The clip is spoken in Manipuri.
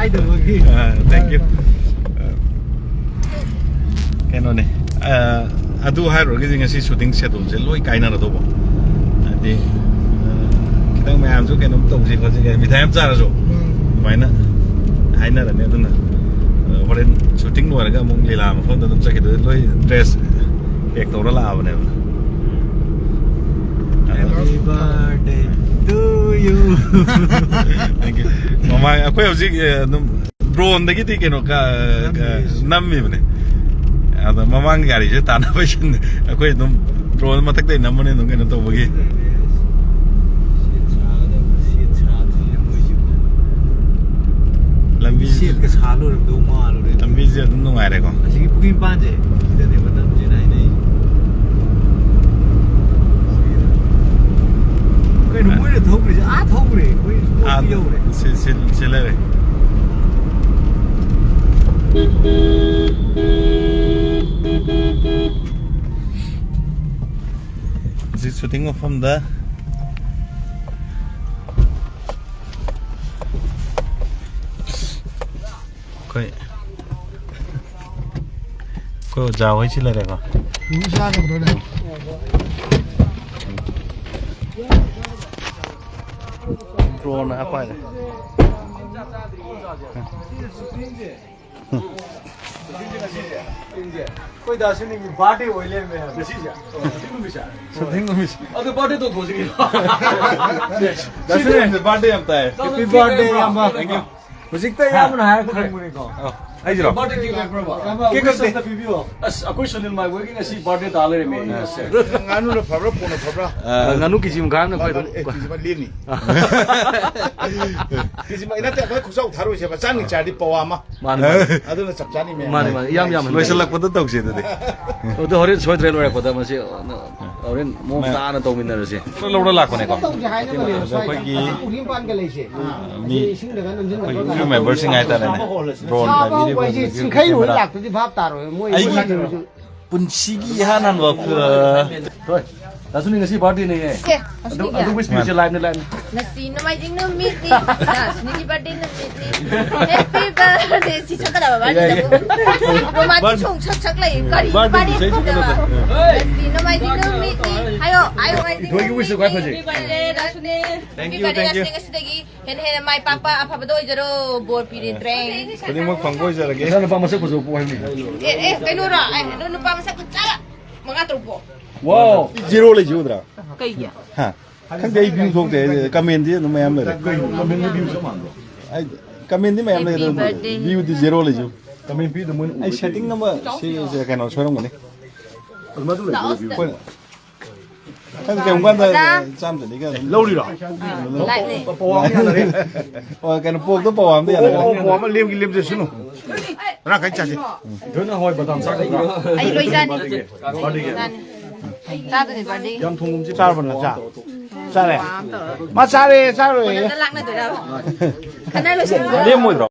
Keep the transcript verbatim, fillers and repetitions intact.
ꯍꯥꯏꯗꯕꯒꯤ꯫ ꯑ, thank you꯫ ꯑ, ꯀꯩꯅꯣꯅꯦ, ꯑ, ꯑꯗꯨ ꯍꯥꯏꯔꯨꯔꯒꯗꯤ ꯉꯁꯤ shooting scheduleꯁꯦ ꯂꯣꯏ ꯀꯥꯏꯅꯔꯗꯧꯕ꯫ ꯍꯥꯏꯗꯤ, ꯑ, ꯈꯤꯇꯪ ꯃꯌꯥꯝꯁꯨ ꯀꯩꯅꯣꯝ ꯇꯧꯁꯤ ꯈꯣꯠꯁꯤ ꯀꯥꯏꯅ ꯃꯤꯊꯥꯏ ꯑꯃ ꯆꯥꯔꯁꯨ ꯎꯝ꯫ ꯑꯗꯨꯃꯥꯏꯅ ꯍꯥꯏꯅꯔꯅꯤ꯫ ꯑꯗꯨꯅ, ꯑ, ꯍꯣꯔꯦꯟ shooting ꯂꯣꯏꯔꯒ ꯑꯃꯨꯛ ꯂꯤꯂꯥ ꯃꯐꯝꯗ ꯑꯗꯨꯝ ꯆꯠꯈꯤꯗꯣꯏ꯫ ꯂꯣꯏ dress pack ꯇꯧꯔ ꯂꯥꯛꯑꯕꯅꯦꯕ꯫ Happy birthday to you꯫ Thank you꯫ ꯃꯃꯥꯡ ꯑꯩꯈꯣꯏ ꯍꯧꯖꯤꯛ, ꯑꯦ, ꯑꯗꯨꯝ droneꯗꯒꯤꯗꯤ ꯀꯩꯅꯣ ꯀ-, ꯀ-, ꯅꯝꯃꯤꯕꯅꯦ꯫ ꯑꯗꯣ ꯃꯃꯥꯡꯒꯤ ꯒꯥꯔꯤꯁꯦ ꯇꯥꯟꯅꯕꯩꯁꯤꯅ ꯑꯩꯈꯣꯏ ꯑꯗꯨꯝ drone ꯃꯊꯛꯇꯩ ꯅꯝꯕꯅꯦ ꯑꯗꯨꯝ ꯀꯩꯅꯣ ꯇꯧꯕꯒꯤ꯫ ꯂꯝꯕꯤ ꯁꯦꯠꯀ ꯁꯥ ꯂꯣꯏꯔꯝꯗꯧ ꯃꯥꯜꯂꯨꯔꯦ꯫ ꯂꯝꯕꯤꯁꯦ ꯑꯗꯨꯝ ꯅꯨꯡꯉꯥꯏꯔꯦꯀꯣ꯫ ꯑꯁꯤꯒꯤ ꯄꯨꯈ꯭ꯔꯤ ꯃꯄꯥꯟꯁꯦ ꯁꯤꯗꯅꯦꯕ ꯅꯝꯁꯦꯅ ꯍꯥꯏꯅꯩ꯫ ꯀꯩꯅꯣ ꯃꯣꯏꯅ ꯊꯧꯈ꯭ꯔꯤꯁꯦ? ꯑꯥ ꯊꯧꯈ꯭ꯔꯦ꯫ ꯑꯩꯈꯣꯏ spot ꯑꯥ, ꯌꯧꯔꯦ꯫ ꯁꯤ-, ꯁꯤ-, ꯁꯤ ꯂꯩꯔꯦ꯫ ꯍꯧꯖꯤꯛ shooting ꯃꯐꯝꯗ ꯑꯩꯈꯣꯏ, ꯑꯩꯈꯣꯏ ꯑꯣꯖꯥ ꯍꯣꯏꯁꯤ ꯂꯩꯔꯦꯀꯣ꯫ ꯎꯝ, ꯆꯥꯒꯗ꯭ꯔꯣꯅꯦ? Drone ꯍꯥꯞꯄ ꯍꯥꯏꯔꯦ꯫ ꯑꯩꯈꯣꯏ ꯗꯥꯁꯨꯅꯤꯒꯤ birthday ꯑꯣꯏ ꯂꯩꯔꯝꯃꯦ ꯍꯥꯏꯕ ꯉꯁꯤꯁꯦ꯫ ꯍꯧꯖꯤꯛ ꯅꯨꯃꯤꯠꯁꯦ꯫ Shooting ꯅꯨꯃꯤꯠꯁꯦ꯫ ꯑꯗꯨ birthday ꯇꯧꯊꯣꯛꯑꯁꯤ ꯀꯩꯅꯣ꯫ ꯗꯥꯁꯨꯅꯤꯒꯤ birthday ꯌꯥꯝ ꯇꯥꯏ꯫ Happy birthday, ꯏꯌꯥꯝꯕ꯫ Thank you꯫ ꯍꯧꯖꯤꯛꯇ ꯏꯌꯥꯝꯕꯅ ꯍꯥꯏꯔ ꯈꯪꯕꯅꯤꯀꯣ꯫ ꯑ, ꯑꯩꯁꯤꯔꯣ? Birthday cake ꯂꯩꯕ꯭ꯔꯕ? Cake wishes ꯑꯝꯇ ꯄꯤꯕꯤꯌꯣ꯫ ꯑꯁ, ꯑꯩꯈꯣꯏ ꯁꯨꯅꯤꯜ ꯃꯥꯏꯕꯣꯏꯒꯤ ꯉꯁꯤ birthday ꯇꯥ ꯂꯩꯔꯝꯃꯦ꯫ ꯉꯥꯅꯨꯅ ꯐꯕ꯭ꯔꯥ, ꯄꯣꯟꯅ ꯐꯕ꯭ꯔꯥ? ꯑ, ꯉꯥꯅꯨ ꯀꯦꯖꯤ ꯃꯈꯥꯏ ꯑꯃꯅ ꯑꯩꯈꯣꯏ ꯑꯗꯨꯝ ꯑꯦ, ꯀꯦꯖꯤ ꯑꯃ ꯂꯦꯝꯅꯤ꯫ ꯀꯦꯖꯤ ꯑꯃ ꯅꯠꯇꯦ, ꯑꯩꯈꯣꯏ ꯈꯨꯆꯥꯎ ꯊꯥꯔꯣꯏꯁꯦꯕ꯫ ꯆꯥꯅꯤ ꯆꯥꯔꯗꯤ ꯄꯋꯥ ꯑꯃ꯫ ꯃꯥꯅꯤ, ꯃꯥꯅꯤ꯫ ꯑꯗꯨꯅ ꯆꯞ ꯆꯥꯅꯤ, ꯃꯌꯥꯝ꯫ ꯃꯥꯅꯤ, ꯃꯥꯅꯤ꯫ ꯌꯥꯝ ꯌꯥꯝ ꯂꯣꯏꯁꯤꯜꯂꯛꯄꯗ ꯇꯧꯁꯦ ꯑꯗꯨꯗꯤ꯫ ꯑꯗꯣ ꯍꯣꯔꯦꯟ ꯁꯣꯏꯗ꯭ꯔꯦ ꯂꯣꯏꯔꯛꯄꯗ ꯃꯁꯤ, ꯑ, ꯍꯣꯔꯦꯟ ꯃꯑꯣꯡ ꯃꯌꯥꯝ ꯇꯥꯅ ꯇꯧꯃꯤꯟꯅꯔꯁꯤ꯫ ꯂꯧꯔ ꯂꯥꯛꯄꯅꯦꯀꯣ꯫ ꯇꯧꯁꯦ ꯍꯥꯏꯅꯕꯅꯦꯕ ꯑꯗꯣ ꯁ꯭ꯋꯥꯏꯗ꯫ ꯑꯩꯈꯣꯏꯒꯤ ꯑꯁꯤ ꯄꯨꯈ꯭ꯔꯤ ꯃꯄꯥꯟꯒ ꯂꯩꯁꯦ꯫ ꯃꯤ ꯑꯁꯤ ꯏꯁꯤꯡꯗꯒ ꯅꯝꯁꯤꯟꯕ ꯑꯩꯈꯣꯏꯒꯤ ꯈꯣꯠꯄ꯫ Crew memberꯁꯤꯡ ꯍꯥꯏꯇꯥꯔꯦꯅꯦ꯫ Drone ꯁꯥꯕ ꯍꯧꯕ ꯄꯥꯏꯕꯤꯔꯤꯕ ꯍꯥꯏꯁꯦ ꯃꯤꯑꯣꯏꯁꯤꯡꯁꯤꯒꯤ ꯆꯤꯡꯈꯩ ꯂꯣꯏ camera꯫ ꯂꯥꯛꯇꯗꯤ ꯚꯥꯞ ꯇꯥꯔꯣꯏ ꯃꯣꯏ꯫ ꯑꯩꯒꯤ ꯃꯣꯏ ꯄꯨꯟꯁꯤꯒꯤ ꯏꯍꯥꯟ ꯍꯥꯟꯕ, ꯑ, ꯍꯣꯏ꯫ ꯗꯥꯁꯨꯅꯤ ꯉꯁꯤ ꯕꯥꯔꯗꯦꯅꯦ꯫ ꯑꯦ, ꯑꯗꯨ, ꯑꯗꯨꯒꯤ ꯁ꯭ꯄꯤꯆꯁꯦ ꯂꯥꯏꯚꯅꯦ, ꯂꯥꯏꯚꯅꯦ꯫ ꯉꯁꯤ ꯅꯣꯡꯃꯥꯏꯖꯤꯡ ꯅꯨꯃꯤꯠꯅꯤ, ꯗꯥꯁꯨꯅꯤꯒꯤ ꯕꯥꯔꯗꯦ ꯅꯨꯃꯤꯠꯅꯤ꯫ Happy birthday꯫ ꯁꯤ ꯁꯛꯀꯗꯕ ꯌꯥꯏ, ꯌꯥꯏ꯫ ꯕꯥꯔꯗꯦꯗꯕꯨ꯫ ꯔꯣꯃꯥꯟꯇꯤꯛ ꯁꯣꯡ ꯁꯛ ꯁꯛ ꯂꯩ꯫ ꯀꯔꯤ ꯕꯥꯔꯗꯦ ꯕꯥꯔꯗꯦ ꯏꯁꯩ ꯁꯛꯀꯗꯕ? ꯁꯛꯀꯗꯕ? ꯉꯁꯤ ꯅꯣꯡꯃꯥꯏꯖꯤꯡ ꯅꯨꯃꯤꯠꯅꯤ꯫ ꯍꯥꯏꯌꯣ, ꯍꯥꯏꯌꯣ, ꯉꯁꯤ ꯏꯊꯣꯏꯒꯤ wish ꯈ꯭ꯋꯥꯏ ꯐꯖꯩ꯫ Happy birthday, ꯗꯥꯁꯨꯅꯤ꯫ Thank you, Happy birthday, thank you꯫ ꯗꯥꯁꯨꯅꯤ꯫ ꯉꯁꯤꯗꯒꯤ ꯍꯦꯟꯅ ꯍꯦꯟꯅ ꯃꯥꯏ ꯄꯥꯛꯄ ꯑꯐꯕꯗ ꯑꯣꯏꯖꯔꯣ꯫ ꯕꯣꯔ ꯄꯤꯔꯦ, ꯇ꯭ꯔꯦꯡ꯫ ꯈꯨꯗꯤꯡꯃꯛ ꯐꯪꯕ ꯑꯣꯏꯖꯔꯒꯦ꯫ ꯅꯆꯥ ꯅꯨꯄꯥ ꯃꯁꯛ ꯐꯖꯕ ꯄꯣꯛꯍꯟꯕꯤꯌꯨ꯫ ꯑꯦ, ꯑꯦ, ꯀꯩꯅꯣꯔꯣ? ꯑꯦ, ꯑꯗꯣ ꯅꯨꯄꯥ ꯃꯁꯛ ꯐꯖꯕ ꯃꯉꯥ ꯇꯔꯨꯛ ꯄꯣꯛ꯫ Wow꯫ Zero ꯂꯩꯖꯤꯎꯗ꯭ꯔꯥ? ꯀꯩꯒꯤ? ꯍꯥ? ꯈꯪꯗꯦ, ꯑꯩ view ꯊꯣꯛꯇꯦ꯫ ꯑꯩ commentꯗꯤ ꯑꯗꯨꯝ ꯃꯌꯥꯝ ꯂꯩꯔꯦ꯫ ꯀꯩꯅꯣ? Commentꯗ view ꯆꯞ ꯃꯥꯟꯅꯕ꯭ꯔꯣ? ꯑꯩ commentꯗꯤ ꯃꯌꯥꯝ ꯂꯩ, Happy ꯑꯗꯨꯝ birthday꯫ Viewꯗꯤ zero ꯂꯩꯖꯤꯎ꯫ Comment ꯄꯤꯗ ꯃꯣꯏꯅ ꯎꯕ ꯑꯩ ꯁꯤꯗꯤ꯫ Setting ꯑꯃ ꯁꯤ, ꯁꯤ ꯀꯩꯅꯣ ꯁꯣꯏꯔꯝꯒꯅꯤ꯫ ꯑꯗꯨꯃꯥꯏꯅ ꯂꯩꯕ꯭ꯔꯣ view? ꯑꯩꯈꯣꯏ ꯈꯪꯗꯦ, ꯀꯩꯒꯨꯝꯕ ꯀꯥꯟꯗ ꯆꯥꯝ ꯆꯅꯤꯒ ꯑꯗꯨꯝ ꯂꯧꯔꯤꯔꯣ? ꯂꯥꯏꯠꯅꯦ꯫ ꯄꯋꯥ ꯑꯃ ꯌꯥꯅꯔꯦ꯫ ꯑꯣ, ꯀꯩꯅꯣ, ꯄꯣꯛꯇꯣ ꯄꯋꯥ ꯑꯃꯗ ꯌꯥꯅꯔꯦ꯫ ꯑꯣ, ꯑꯣ, ꯄꯋꯥ ꯑꯃ ꯂꯦꯝꯒꯤ ꯂꯦꯝꯖꯁꯅꯨ꯫ ꯉꯔꯥꯡ ꯀꯥꯏ ꯆꯥꯁꯤ? ꯏꯊꯣꯏꯅ ꯍꯋꯥꯏ ꯕꯗꯥꯝ ꯆꯥꯒꯗ꯭ꯔꯥ? ꯑꯩ ꯂꯣꯏ ꯆꯥꯅꯤ꯫ ꯕꯥꯔꯗꯦꯒꯤ꯫ ꯆꯥꯅꯤ꯫ ꯆꯥꯗꯣꯏꯅꯦ ꯕꯥꯔꯗꯦꯒꯤ꯫ ꯌꯥꯝ ꯊꯣꯡꯒꯨꯝꯁꯤ ꯆꯥꯔꯕ ꯅꯠꯇ꯭ꯔꯥ? ꯆꯥꯔꯦ꯫ ꯃꯥ ꯆꯥꯔꯦ, ꯆꯥꯔꯣꯏꯌꯦ꯫ ꯀꯣꯟꯅꯗ ꯂꯥꯛꯅꯗꯣꯏꯔꯕ? ꯈꯟꯅ ꯂꯣꯏꯁꯤꯟꯕ꯫ ꯂꯦꯝꯃꯣꯏꯗ꯭ꯔꯣ?